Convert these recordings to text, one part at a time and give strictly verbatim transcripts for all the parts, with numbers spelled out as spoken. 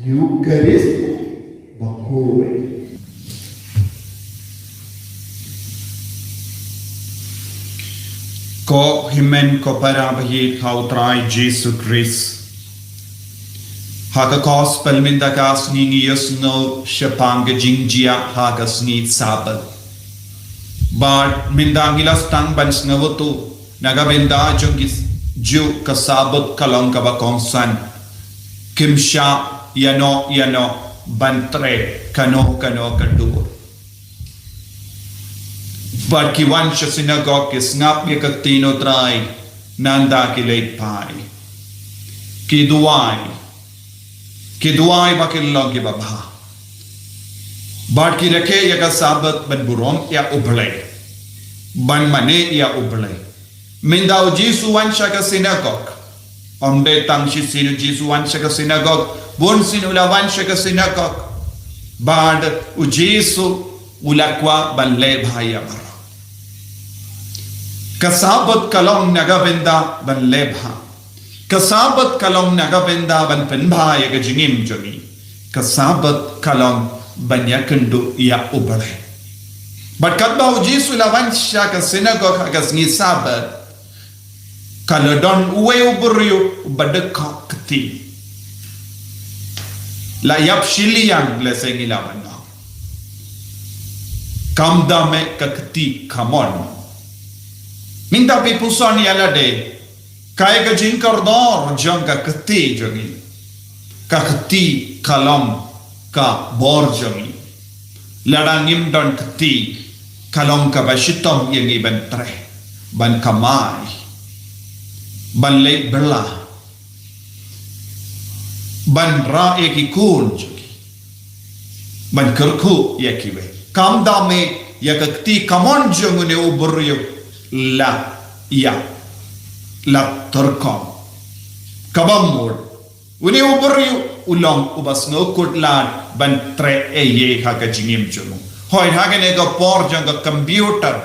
Eucharist bakhuid. Ko hynmen ko para ba ïeit ha u Trai Jisu Khrist. Ha ka Gospel mynta ka sngi ngi ïohsngew shaphang ka jingjia ha ka sngi Sabbath. Bad mynta ngi la sdang ban sngewthuh na ka bynta jong ki Jiw ka Sabbath ka long kaba kongsan. Kim shah ïano ïano ban trei kano kano ka dur. Bad ki wan sha synagog ki sngap ïa ka ktien u Trai, nangta ki leit phai. Ki duwai. Ki duwai ba kin long kiba bha. Bad ki rakhe ïa ka Sabbath ban burom ïa U Blei. Ban mane ïa U Blei. Mynta u Jisu wan sha ka synagog. Ym dei tang shisien u Jisu wan sha ka synagog, bunsien u la wan sha ka synagog. Bad u Jisu u la kwah ban leh bha ïa baroh. Ka Sabbath ka long na ka bynta ban leh bha. Ka Sabbath ka long na ka bynta ban pynbha ïa ka jingim jong ngi. Ka Sabbath ka long ban ïakynduh ïa U Blei. Bad katba u Jisu u la wan sha ka synagog ha ka sngi Sabbath, ka la don uwei u briew uba dkhot kti. La ïap shiliang lehse ngi lah ban ong. Kam da mih ka kti kamon. Mynta phi puson ïa lade. Kaei ka jingkordor jong ka kti jong ngi. Ka kti ka long ka bor jong ngi. Lada ngim don kti ka long kaba shitom ïa ngi ban trei, ban kamai, ban leit bylla, ban rah ïa ki khun jong ngi, ban kyrkhu ïa kiwei. Kam da mih ïa ka kti kamon jong une u briew la ïa la tyrkhong. Kaba mut une u briew u long uba sngewkhuslai ban trei ei ei ha ka jingim jong u. Hooid ha kane ka por jong ka computer,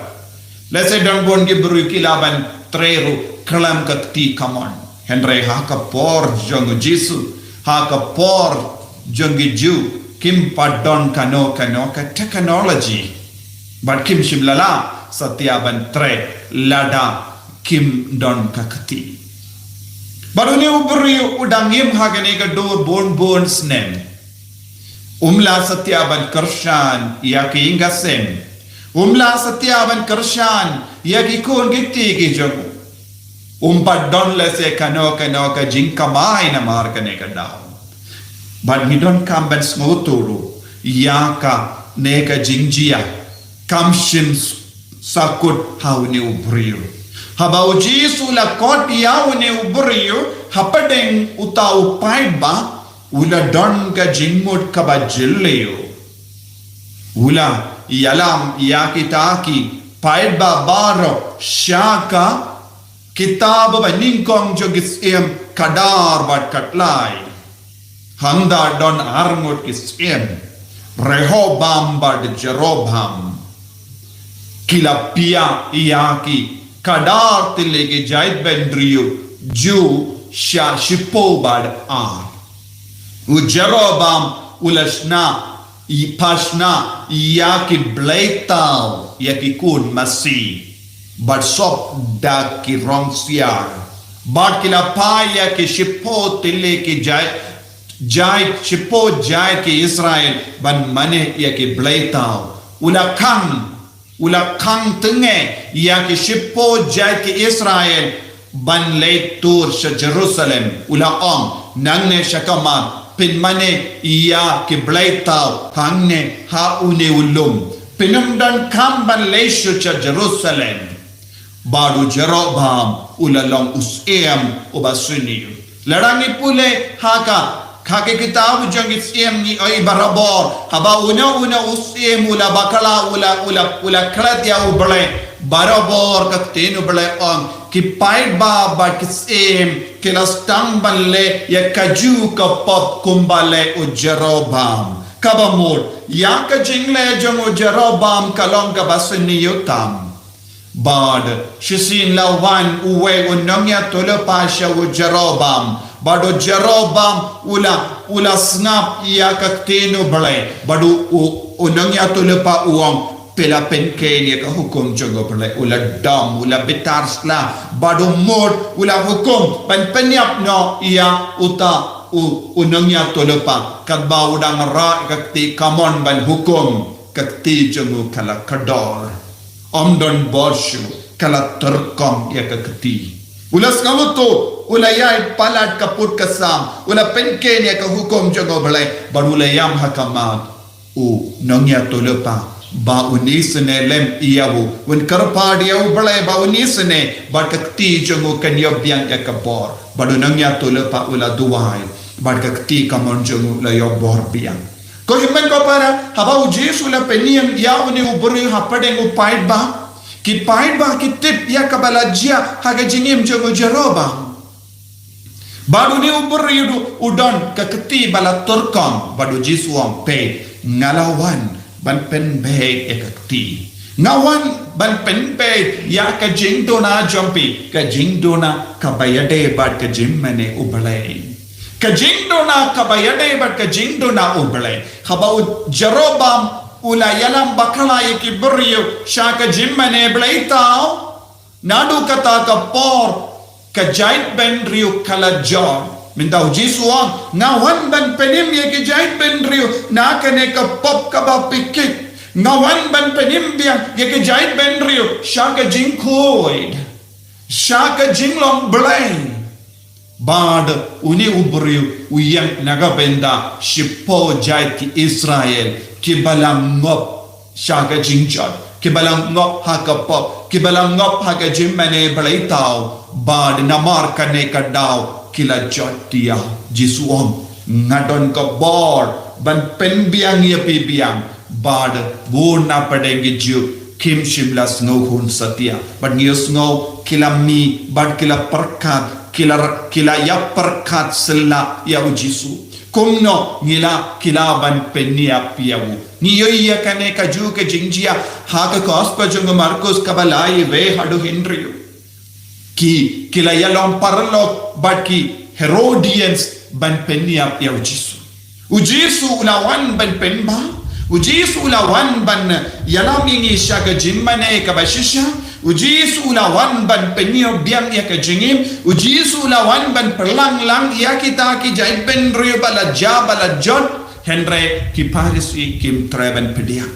lehse don bun ki briew ki lah ban trei ruh khlem ka kti kamon. Hynrei ha ka por jong u Jisu, ha ka por jong ki Jiw, kim pat don kano kano ka technology. Bad kim shym la lah satia ban trei lada kim don ka kti. Bad une u briew u dang im ha kane ka dur bun bun snem. Um lah satia ban kyrshan ïa ki ïing ki sem. Um lah satia ban kyrshan ïa ki khun ki kti ki jong u. Um pat don lehse kano kano ka jingkamai namar kane ka daw. Bad ngi donkam ban sngewthuh ruh ïa kane ka jingjia. Kam shym sahkut ha une u briew. Haba u Jisu u la khot ïa une u briew hapdeng uta u paidbah, u la don ka jingmut kaba jylliew. U la ïalam ïa kita ki paidbah baroh sha ka kitab banyngkong jong ki syiem, khadar bad khatlai. Hangta don arngut ki syiem, Rehoboam bad Jeroboam. Ki la pia ïa ki khadar tylli ki jaitbynriew jong u sha shiphew bad ar. U Jeroboam u la shna, i, pashna ïa ki blei thaw ïa ki khun masi bad sop da ki rong siar. Bad ki la phah ïa ki shiphew tylli ki jait, jait, shiphew jait ki Israel ban mane ïa ki blei thaw. U la khang, u la khang tynge ïa ki shiphew jait ki Israel ban leit tur sha Jerusalem. U la ong, nangne sha kamar phin mane ïa ki blei thaw hangne ha une u lum. Phin ym donkam ban leit shuh sha Jerusalem. Bad u Jeroboam u la long u syiem uba sniew. Lada ngi pule ha ka, ha ka kitab jong ki syiem ngi ïohi barabor, haba uno uno u syiem u la bakla, u la, u la, u la klet ïa u Blei, barabor ka ktien u Blei ong, ki paidbah bad ki syiem ki la sdang ban leh ïa kajuh ka pop kumba leh u Jeroboam. Kaba mut ïa ka jingleh jong u Jeroboam ka long kaba sniew tam. Bad shisien la wan uwei u nongïathuhlypa sha u Jeroboam, Bad u Jeroboam u la, u la sngap ïa ka ktien u Blei. Bad u, u, u nongïathuhlypa u ong, phi la pynkheiñ ïa ka hukum jong u Blei. U la dom, u la bitar sla. Bad u mut, u la hukum, ban pynïap noh ïa uta u, u nongïathuhlypa. Katba u dang rah ïa ka kti, kamon ban hukum. Ka kti jong u ka la kordor. Ym don bor shuh, ka la tyrkhong ïa ka kti. U la sngewthuh, u la ïaid palat ka put ka sam, u la pynkheiñ ïa ka hukum jong u Blei, bad u la ïam ha khmat u nongïathuhlypa, ba un isynei lem ïa u, un kyrpad ïa u Blei ba un isynei, bad ka kti jong u kan ïoh biang ïa ka bor, bad u nongïathuhlypa u la duwai, bad ka kti kamon jong u la ïoh bor biang. Ko hynmen ko para, haba u Jisu u la pynïeng ïa une u briew hapdeng u paidbah, ki paidbah ki tip ïa kaba la jia ha ka jingim jong u Jeroboam. Bad une u briew u don ka kti ba la tyrkhong, bad u Jisu u ong, peit, nga la wan ban pynbeit ïa ka kti. Nga wan ban pynbeit ïa ka jingduna jong phi, ka jingduna kaba ïadei bad ka jingmane u Blei. Ka jingduna kaba ïadei bad ka jingduna u Blei. Haba u Jeroboam u la ïalam bakla ïa ki briew sha ka jingmane bleitaw. Naduh kata ka por ka jaitbynriew ka la jot. Mynta u Jisu u ong, nga wan ban pynim ïa ki jaitbynriew na kane ka pop kaba phi kit. Nga wan ban pynim biang ïa ki jaitbynriew sha ka jingkhuid, sha ka jinglong Blei. Bad une u briew u ïeng na ka bynta shiphew jait ki Israel kiba la ngop sha ka jingjot, kiba la ngop ha ka pop, kiba la ngop ha ka jingmane bleitaw, bad namar kane ka daw ki la jot ïa u. Jisu u ong, nga don ka bor ban pynbiang ïa phi biang, bad bun na pdeng ki Jiw kim shym la sngewhun satia. Bad ngi ïohsngew ki la mih, bad ki la pyrkhat, ki la, ki la ïa pyrkhat sla ïa u Jisu. Kumno ngi la, ki la ban pynïap ïa u. Ngi ïohi ïa kane kajuh ka jingjia ha ka gospel jong u Markus kaba lai, wei haduh hynriew. Ki, ki la ïalong paralok bad ki Herodians ban pynïap ïa u Jisu. U Jisu u la wan ban pynbha, u Jisu u la wan ban ïalam ïa ngi sha ka jingmane kaba shisha, u Jisu u la wan ban pynïoh biang ïa ka jingim, u Jisu u la wan ban pynlang lang ïa kita ki jaitbynriew ba la jia ba la jot, hynrei ki Pharisi kim treh ban pdiang.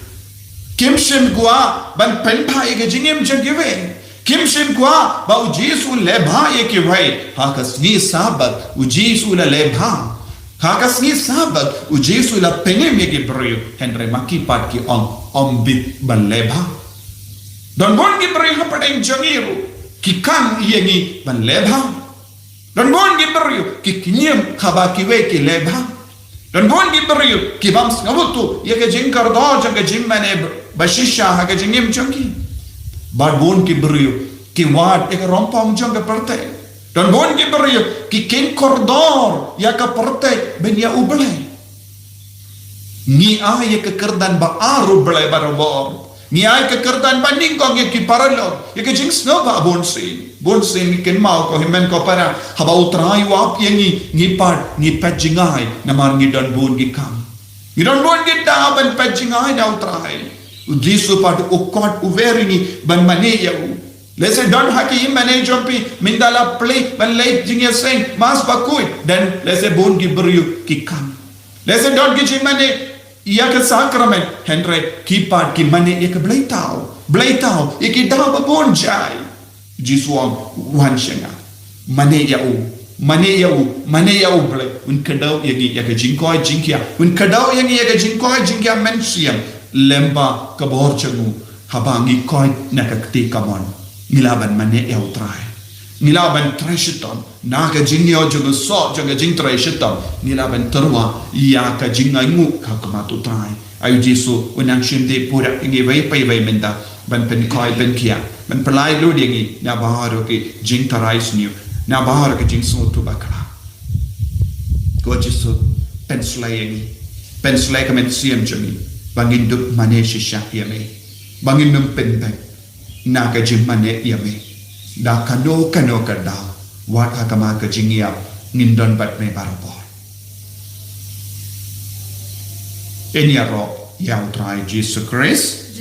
Kim shym kwah ban pynbha ïa ka jingim jong kiwei. Kim shym kwah ba u Jisu un leh bha ïa kiwei. Ha ka sngi Sabbath u Jisu u la leh bha. Ha ka sngi Sabbath u Jisu u la pynim ïa ki briew. Hynrei ma ki pat ki ong, ym bit ban leh bha. Don bun ki briew hapdeng jong ngi ruh ki khang ïa ngi ban leh bha. Don bun ki briew ki kñiem haba kiwei ki leh bha. Don bun ki briew ki bym sngewthuh ïa ka jingkordor jong ka jingmane ba shisha ha ka jingim jong ki. Bad bun ki briew ki wad ïa ka rongpong jong ka pyrthei. Don bun ki briew ki kheiñ kordor ïa ka pyrthei ban ïa U Blei. Ngi ai ïa ka kyrdan ba ar U Blei barabor. Ngi ai ka kyrdan ba nyngkong ïa ki paralok, ïa ka jingsngewbha bunsien. Bunsien ngi kynmaw ko hynmen ko para, haba U Trai u ap ïa ngi, ngi pat ngi peit jngai namar ngi don bun ki kam. Ngi don bun ki daw ban peit jngai na U Trai. U Jisu pat u khot u wer ïa ngi ban mane ïa u. Lehse don ha ki mane jong phi mynta la plie ban leit jingïaseng Mass bakhuid, dan lehse bun ki briew ki khang. Lehse don ki jingmane ïa ka sakramen, hynrei ki pat ki mane ïa ka bleitaw. Bleitaw ïa ki daw ba bun jai. Jisu u ong, wan sha nga. Mane ïa u, mane ïa u, mane ïa U Blei. Un kdew ïa ngi ïa ka jingkoit jingkhiah. Un kdew ïa ngi ïa ka jingkoit jingkhiah mynsiem. Lyngba ka bor jong u, haba ngi koit na ka kti kamon, ngi lah ban mane ïa U Trai. Ngi lah ban trei shitom na ka jingïoh jong u soh jong ka jingtrei shitom. Ngi lah ban tyrwa ïa ka jingainguh ha khmat U Trai. Ai U Jisu un nang shim dih pura ïa ngi iwei pa iwei mynta ban pynkoit pynkhiah, ban pynlait lut ïa ngi na baroh ki jingtharai sniew, na baroh ki jingsngewthuh bakla. Ko Jisu, pynslei ïa ngi, pynslei ka mynsiem jong ngi ba ngin dup mane shisha ïa me, ba ngin ym pynbeit na ka jingmane ïa me da kano kano ka daw, wat ha khmat ka jingïap, ngin don bad me barabor. Ngin ïaroh ïa U Trai Jisu Khrist.